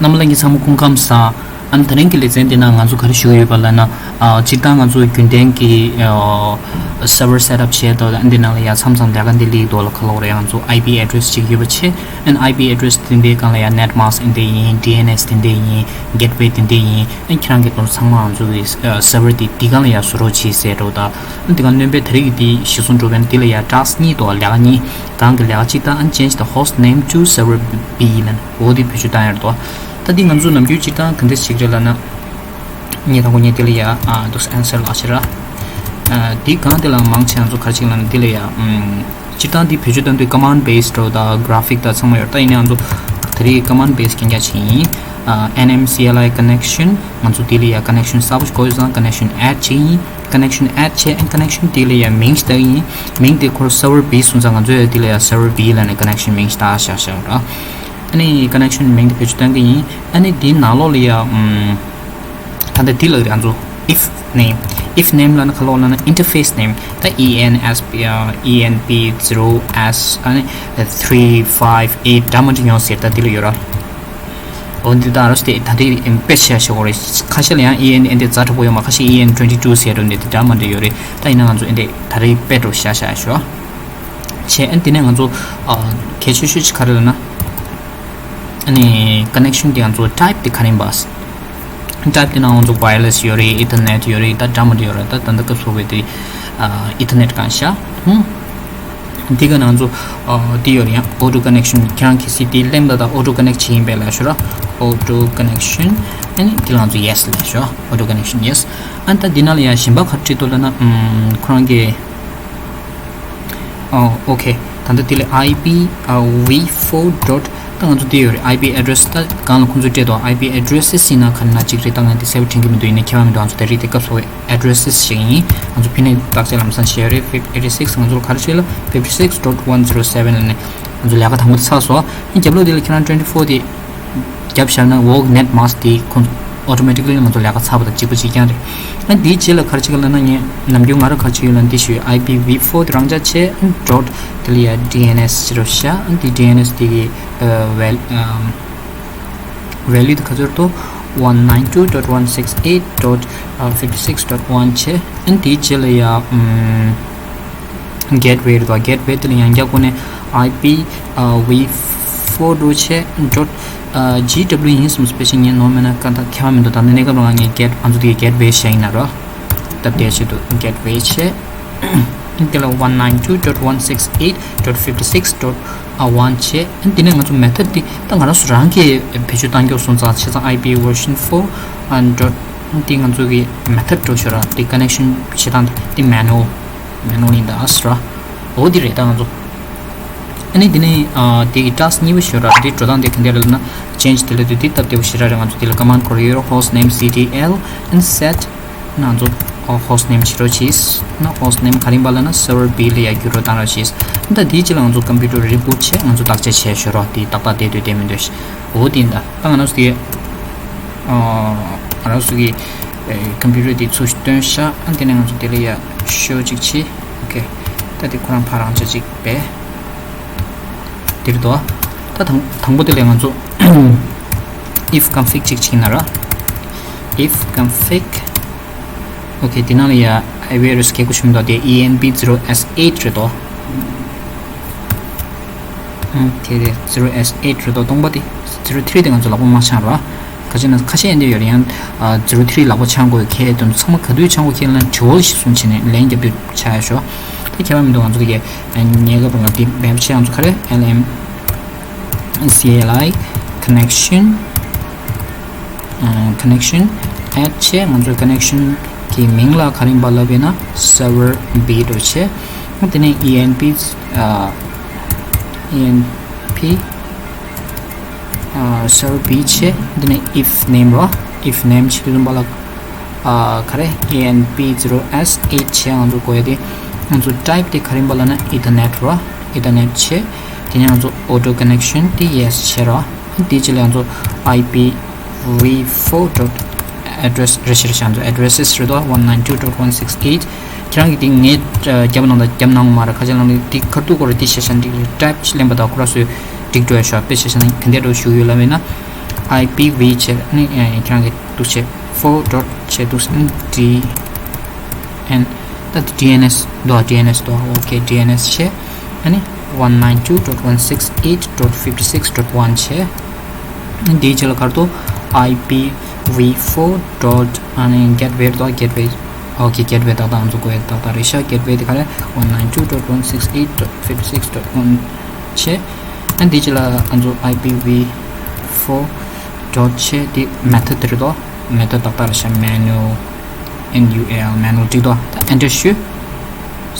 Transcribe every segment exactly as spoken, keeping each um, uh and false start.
རྣམ་པ་ལྷན་རྒྱས་ཚང་མ་སྐུ་ཁམས་བཟང་། ཨ་ནི་ད་རིང་གི་ལེ་ཚན་འདི་ནང་ང་ཚོ་ག་རེ་ཞུ་གི་ཡོད་པ་ལབ་ན། ཨ་སྤྱིར་བཏང་ང་ཚོ་རྒྱུན་ལྡན་གྱི་ཨ་server setup བྱས་ཏེ་ཨ་འདི་ནང་ལ་ཡ་མཚམས་མཚམས་ལས་ཀ་འདི་ལས་འདུག་ལ། ཁ་ལོག་རེ་ང་ཚོ་I P address ཅིག་ཡོད་པ་བྱས། ཨ་ནི་I P address དེ་འདྲའི་སྒང་ལ་ཡ་net mask འདི་ཡིན། D N S དེ་འདྲ་ཡིན། gateway དེ་འདྲ་ཡིན། ཨ་ནི་ཁྱེད་རང་གི་དོན་ཚང་མ་ང་ཚོ་གི་ཨ་server དེ་འདི་སྒང་ལ་ཡ་བཟོ་རོགས་བྱེད་ཟེར་འགྲོ་ད། ཨ་ནི་འདི་ག་སྣོན་པའི་ད་རེས་ཀྱི་འདི་གཞི་བཟུང་འགྲོ་བས་ན་འདི་ལ་ཡ་task གཉིས་འདུག་ལས་ཀ་གཉིས། གང་གི་ལས་ཀ་གཅིག་ད་ཨ་ནི་change the host name to server B ལབ་ནས་འོ་འདི་བེད་སྤྱོད་བཏང་ཡ་རེད་དོ། ད་འདི་ང་ཚོ་ནམ་རྒྱུན་སྤྱིར་བཏང་ག་འདྲ་ཞིག་རེད་ལབ་ན། ངས་དང་པོ་ངས་འདི་ལ་ཡ་ཨ་འདུག་answer ལ་ཕྱིར་ར། ཨ་འདི་གང་འདི་ལ་མང་ཆེ་ང་ཚོ་ག་རེ་ཞིག་ལབ་ན་འདི་ལ་ཡ་ཨམ་སྤྱིར་བཏང་འདི་བེད་སྤྱོད་བཏང་དུས་command base འདྲ་བོ་དང་graphic དང་ཚང་མ་ཡོད་རེད། ད་ཡིན་ནའང་ང་ཚོ་ད་རེས་command base གན་རྒྱ་ཆེ་ཡིན། ཨ་N M C L I connection ང་ཚོ་འདི་ལ་ཡ་connection གསར་པ་ཞིག་བཀོད་ཡོད་ཙང་connection add བྱེད་ཡིན། connection add བྱས་ཨ་connection དེ་ལ་ཡ་མིང་ཞིག་བཏགས་ཡིན། མིང་དེ་ཁོར་server B སོང་ཙང་ང་ཚོས་དེ་ལ་ཡ་server B ལབ་ནས་connection མིང་ཞིག་བཏགས་བཞག་བཞག་ར། ཨ་ནི་connection མིང་དེ་བེད་སྤྱོད་གཏོང་གི་ཡིན། ཨ་ནི་དེའི་ནང་ལོགས་ལ་ཡ་ཨམ་ད་ལྟ་དེ་ལ་ང་ཚོ if name if name ལབ་ན་ཁ་ལོག་ལབ་ན་interface name ད E N S P ཨ་E N P zero S ཨ་ནི་three five eight འདྲ་མི་འདྲ་ཡོང་ཟེར་ད་དེ་ལ་ཡོད་ར། འོ་འདི་དག་རོ་སྟེ་ད་ལྟའི་དཔེ་ཆ་ཞིག་འོ་རེད། ཁ་ཤས་ལ་ཡང་ཨི་ཨེན་ཨེན་དེ་ཛ་དྲག་པོ་ཡོད་མ། ཁ་ཤས་ཨི་ཨེན་twenty two ཟེར་འགྲོ་འདི་དེ་འདྲ་མ་འདྲ་ཡོད་རེད། ད་ཡིན་ན་ང་ཚོ་ཨེ་འདི་ད་རེས་དཔེ་འགྲོ་བཞག་བཞག་ཞོ། བྱས་ཨ་ནི་དེ་ནས་ང་ཚོ་ཨ་གལ་ཆེ་ཤོས་ཅིག་ག་རེ་ལབ་ན། ཨ་ནི་connection དེ་ང་ཚོ་type དེ་ག་རེ་ཡིན་པ། type དེ་ནང་ང་ཚོ་wireless ཡོད་རེད། ethernet ཡོད་རེད། ད་འདྲ་མ་འདྲ་ཡོད་རེད། ད་ད་ལྟ་སྐབས་སུ་བབས་པའི་དེ་ཨ་ethernet གང་ཤ་ཧུམ། འདི་ག་ང་ཚོ་ཨ་འདི་ཡོད་རེད། ཡང་auto connection ཁྱེད་རང་གི་སི་ཏི་ལེམ་ད་ད་auto connect བྱེད་ཡིན་པས་ལ་ཤོ་ར། auto connection ཨ་ནི་འདི་ལ་ང་ཚོ་yes ལ་ཤོ། auto connection yes ཨ་ནི་ད་འདི་ནང་ལ་ཡང་གཞན་པ་ག་རེ་བྲིས་འདུག་ལབ་ན་ཨམ་ཁོ་རང་གི་ཨ་okay ད་ལྟ་འདི་ལ་I P ཨ་V four dot ད་ང་ཚོ་འདི་ཡོད་རེད། I P address ད་གང་ལ་ཁོང་ཚོས་སྤྲད་དོ། I P addresses ཡིན་ན་ག་རེ་ན་གཅིག་རེད། ད་ང་འདི་གསལ་པོ་དྲན་གྱི་མི་འདུག་ཡིན་ནའི་ཁྱད་པར་མི་འདུག་ང་ཚོ་ད་རེས་དེ་སྐབས་སུ་addresses ཞིག་ཡིན། ང་ཚོ་ཕི་ནས་བརྟག་དཔྱད་ལམ་སང་བྱས་ཡོད་རེད། fif- eighty six ང་ཚོ་ལ་ག་རེ་བྱས་ལ་fifty six dot one zero seven ལ་ནས་ང་ཚོ་ལས་ཀ་དང་པོ་དེ་ཚར་སོང་། ཨ་རྒྱབ་ལོགས་དེ་ལ་ཁྱེད་རང་twenty four དེ་རྒྱབ་བཞག་ན་འོག་net mask དེ་ཁོང་automatically ང་ཚོ་ལས་ཀ་ཚར་བ་དང་གཅིག་པ་གཅིག་རྐྱང་རེད། ཨ་དེའི་རྗེས་ལ་ག་རེ་བྱེད་ཀྱི་ལབ་ན་ངས་ནམ་རྒྱུན་ང་རང་ག་རེ་བྱེད་ཀྱི་ཡོད་ལབ་ན་འདི་ཞུ། I P v four དེ་རང་འཇགས་བྱས་dot དེ་ལ་ཡ་D N S ཟེར་བ་བཞག་ཨ་དེ་D N S དེ་གི་ཨ་val- ཨམ། value དེ་ག་ཚོད་རེད་དོ། one nine two dot one six eight dot fifty six dot one བྱས། ཨ་ནི་དེའི་རྗེས་ལ་ཡ་ཨམ་gateway རེད་དོ། gateway དེ་ལ་ཡང་བསྐྱར་སྒོ་ནས I P ཨ་v four འགྲོ་བྱས་dot ཨ་G W ཡིན་སོང་special ངས་ནོར་མེད་ན་ག་ད་ཁྱད་པར་མི་འདུག་ད་ནི་གནས་སྐབས་རང་ངས་get ང་ཚོ་དེ་གི་gateway བྱས་ཡིན་ན་རོ། སྟབས་བདེ་ཆེད་དུ་gateway བྱས། དེ་ལ་one nine two dot one six eight dot fifty six dot one བྱས། དེ་ནས་ང་ཚོ་method དེ་ད་ང་རང་ཚོ་རང་གིས་བེད་སྤྱོད་བཏང་རྒྱུ་སོང་ཙང་བྱས་ཙང་I P version four and dot དེ་ང་ཚོ་གི་method འགྲོ་ཤོར་ར། དེ་connection བྱེད་སྟངས་དེ་manual manual ཡིན་ད་ཨ་སི་ར། འོ་དེ་རེད་ད་ང་ཚོ། ཨ་ནི་དེ་ནས་ཨ་དེ་གི་task གཉིས་པ་ཤོར་ར། དེ་འགྲོ་སྟངས་དེ་ག་འདྲ་རེད་ལབ་ན་change དེ་ལ་དེ་དེ་སྟབས་བདེ་པོ་ཞེ་དྲག་རེད། ང་ཚོ་དེ་ལ་command འཁོར་ཡོད་ར། host name C T L and set ང་ཚོ་ཨོ་host name བྱེད་རོགས་གྱིས། ན་host name ག་རེ་ཡིན་པ་ལབ་ན་server B ལ་ཡ་བསྒྱུར་རོགས་བཏང་རོགས་གྱིས། ད་དེའི་རྗེས་ལ་ང་ཚོ་computer reboot བྱས་ང་ཚོ་བརྟག་དཔྱད་བྱས་ཤོར་རོགས་དེ་ཏག་ཏག་བསྡད་འདུག་བསྡད་མི་འདུག་འོ་དེ་ཡིན་ད། ད་ང་རང་ཚོ་དེ་ཨོ་ང་རང་ཚོ་གི་ཨེ་computer དེ་ཚུར་བཏོན་ཤག་ཨ་དེ་ནས་ང་ཚོ་དེ་ལ་ཡ་show ཅིག་བྱས། okay ད་དེ་ཁོ་རང་ཕར་རང་ཆ་ཅིག་བས། དེ་རེད་དོ། ད་དང་དང་པོ་དེ་ལས་ང་ཚོ་if config ཅིག་བྱེད་ན་ར། if config okay དེ་ནང་ལ་ཡ་ཨ་virus གལ་ཁུ་ཤུམ་དོ། དེ E N P zero S eight རེད་དོ། ཨ་དེ་རེད། zero S eight རེད་དོ། སྟོང་པ་དེ་zero three དེ་ང་ཚོ་ལག་པ་མ་འཆང་ར། ག་ཅི་ན་ཁ་ཤས་འདི་ཡོད་རེད། ཡང་ཨ་zero three ལག་པ་འཆང་དགོས་ཁེལ་དོན་ཚང་མ་ག་དུས་འཆང་དགོས་ཁེལ་ན་དྲི་བ་ཞིག་གསུངས་བྱས་ནས་ལན་རྒྱབ་དུས་ཆགས་ཡ་ཤོག་ད་ཁྱད་པར་མི་འདུག་ང་ཚོ་གི་ཉེ་ག་བ་འདི་བེབ་ཆེ་ང་ཚོ་ག་རེ་L M C L I connection ཨ་connection add བྱས། ང་ཚོའི་connection གི་མིང་ལ་ག་རེ་ཡིན་པ་ལབ་ཡིན་ན་server B འགྲོ་བྱས། དེ་ནས E N P ཨ་E N P ཨ་server B བྱས། དེ་ནས་if name རོ། if name བྱེད་དུས་ཙམ་པ་ལ་ཨ་ག་རེ་E N P zero S eight བྱས། ང་ཚོ་དགོས་ཡ་དེ་ང་ཚོ་type དེ་ག་རེ་ཡིན་པ་ལབ་ན་ethernet རོ། ethernet བྱས། དེ་ནས་ང་ཚོ་auto connection དེ་yes བྱས་རོ། དེའི་རྗེས་ལ་ང་ཚོ I P v four dot address རེ་ཞིག་རེ་ཞིག་ང་ཚོ་addresses རེད་དོ། one nine two dot one six eight ཁྱེད་རང་གིས་དེ་ངས་རྒྱབ་ནང་དང་རྒྱབ་ནང་མ་ར་ཁ་ཆེ་ནང་ནས་དེ་ཁ་ཐུག་སྐོར་དེ་ཤེས་ཤ་འགྲིག་རེད། type ཅིག་ལེན་པ་དང་ཁོ་ར་སོའི་འགྲིག་འགྲོ་ཡ་ཤོག་དཔེ་ཤེས་ཤ་ནི་ག་འདྲ་འགྲོ་ཞུ་ཡོད་ལབ་ཡིན་ན། I P V བྱས། ཨ་ནི་ཁྱེད་རང་གི་འདུག་བྱས། four dot བྱས་འདུག་ཨ་ནི་D N། ད་D N S འདུག D N S འདུག okay D N S བྱས། ཨ་ནི་one nine two dot one six eight dot fifty six dot one བྱས། ཨ་ནི་དེའི་རྗེས་ལ་ག་རེ་འདུག I P V four dot ཨ་ནི་gateway འདུག gateway okay gateway ཏག་ཏག་ང་ཚོ་དགོས་ཡ་ཏག་ཏག་རེད་ཤག gateway དེ་ག་རེ་one nine two dot one six eight dot fifty six dot one བྱས། ཨ་ནི་དེའི་རྗེས་ལ་ང་ཚོ I P V four dot བྱས། དེ་method དེ་རེད་དོ། method ཏག་ཏག་རེད་ཤག manual N U L manual བྲིས་དོ། ད་enter ཞུ།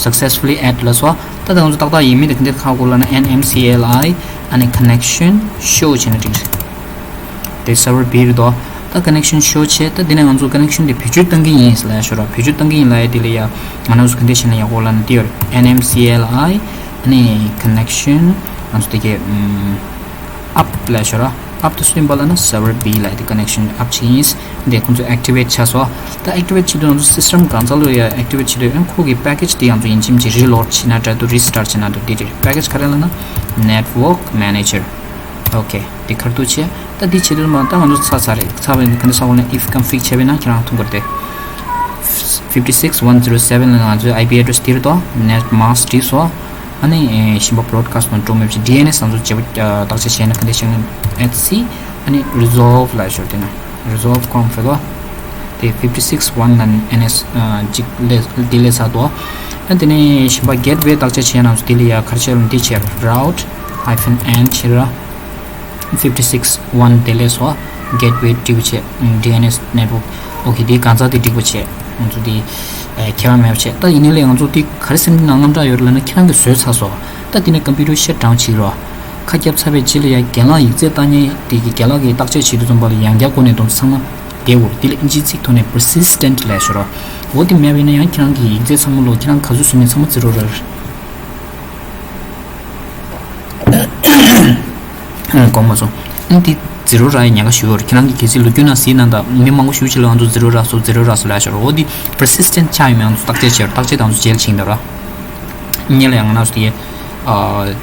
successfully add ལབ་སོང་། ད་ད་ང་ཚོ་ཏག་ཏག་ཡིན་མིན་དེ་ག་འདྲ་ཧ་གོ་ལབ་ན་N M C L I ཨ་ནི་connection show བྱས་ན་འགྲིག་རེད། དེ་server B རེད་དོ། ད་connection show བྱས། ད་དེ་ནས་ང་ཚོ་connection དེ་བེད་སྤྱོད་གཏང་གི་ཡིན་ལབ་ཡ་ཤོད་ར། བེད་སྤྱོད་གཏང་གི་ཡིན་ལབ་ཡ་དེ་ལ་ཡ་ང་རང་ཚོ་ག་འདྲ་བྱས་ན་ཡག་པོ་ལབ་ན་དེ་ཡོད་རེད། N M C L I ཨ་ནི་connection ང་ཚོ་དེ་གའི་ཨམ། up ལབ་ཡ་ཤོད་ར། up དེ་སུ་ཡིན་པ་ལབ་ན་server B ལབ་ཡ་དེ་connection up བྱེད་ཡིན། དེ་ཁོང་ཚོ་activate བྱས་སོང་། ད་activate བྱེད་དུས་ང་ཚོ་system གང་ས་ལོ་ཡ་activate བྱེད་དུས་ཨ་ཁོ་གི་package དེ་ཡང་ཚོ་ཡིན་གཅིག་མིན་གཅིག་reload བྱེད་ན་འདྲ་འདུག restart བྱེད་ན་འདུག་དེ་རེད། package ག་རེ་ལབ་ན་network manager okay དེ་ཁར་ཐུག་བྱས། ད་འདི་བྱེད་དུས་མ་ད་ང་ཚོ་ཚར་ཚར་རེད། ཚར་བའི་ག་འདྲ་ས་འོག་ནས་if config བྱས་པས་ན་ཁྱེད་རང་མཐོང་གི་རེད་དེ། fifty six one zero seven ལ་ང་ཚོའི I P address དེ་རེད་དོ། net mask བྲིས་སོང་། ཨ་ནི་ཞིམ་པ་broadcast དང་འགྲོ་མེད་པ་D N S ང་ཚོ་བརྗེ་པོ་བརྟག་དཔྱད་བྱས་ན་ག་འདྲ་བྱས་ན་H C ཨ་ནི་resolve ལ་ཤོར་དེ་ན་resolve conf ལ་དེ་fifty six one ལ་N S གཅིག་ལས་དེ་ལས་ཚར་དོ། ཨ་དེ་ནས་ཞིམ་པ་gateway བརྟག་དཔྱད་བྱས་ན་ང་ཚོ་དེ་ལ་ཡ་ག་རེ་བྱས་ལ་འདི་བྱས་route hyphen N བྱས་ར། fifty six one དེ་ལས་སོ། gateway འགྲིག་པ་བྱས། D N S network okay དེའི་གང་ཚ་དེ་འགྲིག་པ་བྱས། ང་ཚོ་དེ་ཁྱད་པར་མེད་པ་བྱས། ད་ཡིན་ནའི་ལས་ང་ཚོ་དེ་ག་རེ་སེམས་ནང་དངངས་སྐྲག་ཡོད་རེད་ལབ་ན་ཁྱེད་རང་གིས་བཟོས་ཚར་སོང་། ད་དེ་ནས་computer shut down བྱེད་རོགས། ཁ་བརྒྱབ་ཚར་བའི་རྗེས་ལ་ཡ་རྒན་ལགས་ཡིག་ཚད་ལྟ་མཁན་དེ་གི་རྒན་ལགས་ཀྱིས་བརྟག་དཔྱད་བྱེད་དུས་ཙམ་པ་ལ་ཡང་བསྐྱར་སྒོ་ནས་དོན་ཚང་མ་བསྡད་འོ་དེ་ལ་ཨིན་ཇིའི་ཚིག་ཐོག་ནས་persistent ལབ་ཤོད་རོགས། འོ་དེ་མེད་པ་ཡིན་ན་ཡང་ཁྱེད་རང་གི་ཡིག་ཚད་ཚང་མ་ལོ་ཁྱེད་རང་ག་ཚོད་བཟོས་མིན་ཚང་མ་zero རེད། དགོངས་པ་སོང་། ཨ་འདི་zero རག་ཡ་ཉེན་ཁ་ཞུ་བར་ཁྱེད་རང་གི་གལ་སྲིད་ལོ་རྒྱུས་ནང་གཟིགས་ན་ད་མི་མང་པོ་ཞུ་ཅིག་ལ་ང་ཚོ་zero རག་སོང་zero རག་སོང་ལབ་ཤོར་འོ་འདི་persistent ཆགས་ཡོད་མེད་ང་ཚོ་བརྟག་དཔྱད་བྱེད་བརྟག་དཔྱད་དང་ཚོ་རྗེས་ལ་ཕྱིན་ད་ར། ཉེ་ལ་ཡང་ང་ཚོ་དེ་ཨ་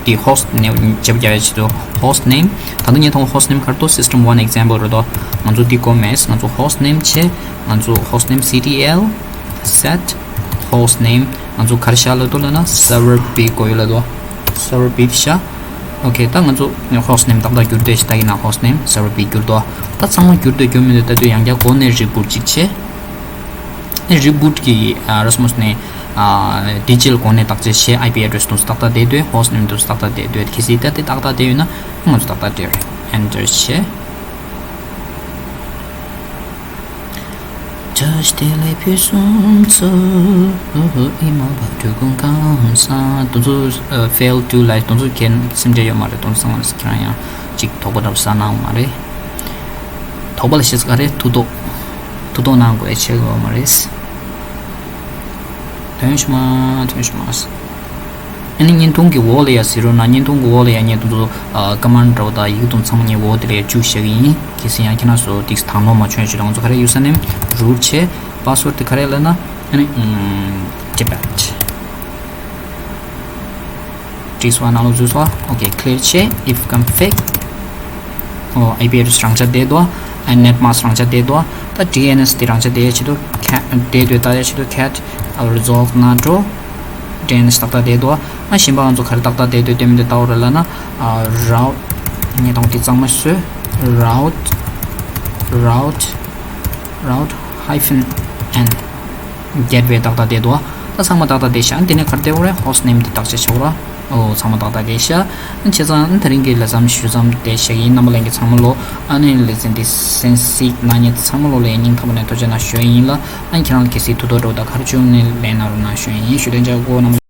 དེ་host name བྱེད་པ་རྒྱག་ཡ་ཆེད་དུ་host name ད་ལྟ་ངས་མཐོང་host name གར་ཏོ་system one example རེད་དོ། ང་ཚོ་འདི་གོ་མེད་ང་ཚོ་host name བྱེད། ང་ཚོ་host name C T L set host name ང་ཚོ་གར་བཞག་ལ་དོ་ལ་ན་server B དགོས་ཡོད་ལ་དོ། server B བཞག okay ད་ང་ཚོ་host name ཏག་ཏག་བསྒྱུར་དེ་ཞིག་ད་གི་ན་host name server B བསྒྱུར་དོ། ད་ཚང་མ་བསྒྱུར་དེ་བསྒྱུར་མི་འདུག་ད་དུས་ཡང་བསྐྱར་གོ་ནས་reboot ཅིག་བྱེད། ཨེ་reboot གི་ཨ་རེས་མོས་ནས་ཨ་digital སྒོ་ནས་བརྟག་དཔྱད་བྱེད། I P address དུ་ཏག་ཏག་བསྡད་དུས་host name དུ་ཏག་ཏག་བསྡད་དུས་གལ་སྲིད་ད་དེ་ཏག་ཏག་བསྡད་ཡོད་ན་ང་ཚོ་ཏག་ཏག་བསྡད་རེད། enter བྱེད། བཀྲ་ཤིས་བདེ་ལེགས་ཕུན་སུམ་ཚོགས། ཨི་མ་བ་འབྲུ་ཁུང་ཁམས་བཟང་དུ་ཚོ་fail to life དུ་ཚོ་ཁྱེད་སེམས་ཁྲལ་ཡོད་མ་རེད། དུ་ཚོ་ཚང་མ་ཁྱེད་རང་ཡང་གཅིག་དོགས་པ་འདྲ་བོ་ཟ་གནང་མ་རེད། དོགས་པ་ལ་ཤེས་ག་རེ་ཐུགས་དོགས། ཐུགས་དོགས་གནང་དགོས་ཆེ་གོ་མ་རེད། ཐོན་ཤི་མ་ཐོན་ཤི་མ། ཨ་ནི་བརྙན་ཐུང་གི་འོག་ལ་ཡ་ཟེར་རོ་ན་བརྙན་ཐུང་གི་འོག་ལ་ཡ་ངས་དུ་ཚོ་ཀ་མན་འདྲ་བོ་དང་ཡིག་དུམ་ཚང་མ་ངས་འོག་དེ་ལ་ཡ་བཅུག་བཞག་གི་ཡིན། གལ་སྲིད་ཡང་ཁྱེད་རང་ཚོ་ཏིག་དང་ནོར་མ་བྱུང་ཡ་ཞུ་དང་ང་ཚོ་ག་རེ་username root བྱས། password དེ་ག་རེ་ལབ་ན་ཨ་ནི་Tibet བྲིས་སོ་ནང་ལོགས་འཛུལ་སོ། okay clear བྱས། If config ཨོ་I P address རང་ཆ་བསྡད་འདུག་ཨ་net mask རང་ཆ་བསྡད་འདུག་ད་D N S དེ་རང་ཆ་བསྡད་ཡ་ཆེད་དུ་ཁ་བསྡད་འདུག་ད་ཡ་ཆེད་དུ་cat resolve ན་འགྲོ། D N S ཏག་ཏག་བསྡད་འདུག་ཨ་གཞན་པ་ང་ཚོ་ག་རེ་ཏག་ཏག་བསྡད་འདུག་དེ་མིན་དེ་ལྟ་བ་རེད་ལབ་ན་ཨ་route ངས་དང་དེ་གཙང་མ་བཟོས། route route route hyphen n gateway ཏག་ཏག་བསྡད་འདུག་ད་ཚང་མ་ཏག་ཏག་བསྡད་ཤག་དེ་ནས་ག་རེ་བསྡད་འོ་རེད། host name དེ་བརྟག་དཔྱད་བྱེད་འོ་ར། ཨོ་ཚང་མ་ཏག་ཏག་བསྡད་ཤག་བྱས་ཙང་དེ་རིང་གི་ལས་བསམ་ཞུ་མཚམས་དེ་བཞག་ཡིན། རྣམ་པ་ལྷན་རྒྱས་ཚང་མ་ལོ་ཨ་ནི་ལེ་ཚན་འདི་གསན་གཟིགས་གནང་མཁན་ཚང་མ་ལོ་ལ་སྙིང་ཐག་པ་ནས་ཐུགས་རྗེ་གནང་ཞུ་ཡ་ཡིན་ལ། ཨ་ནི་ཁྱེད་རང་ལ་གལ་སྲིད་ཐུགས་དོགས་འདྲ་བོ་དང་ག་རེ་བྱུང་ནས་ལན་གནང་རོགས་གནང་ཞུ་ཡ་ཡིན། ཞུ་དོན་ཅག་གོ་རྣམ་པ།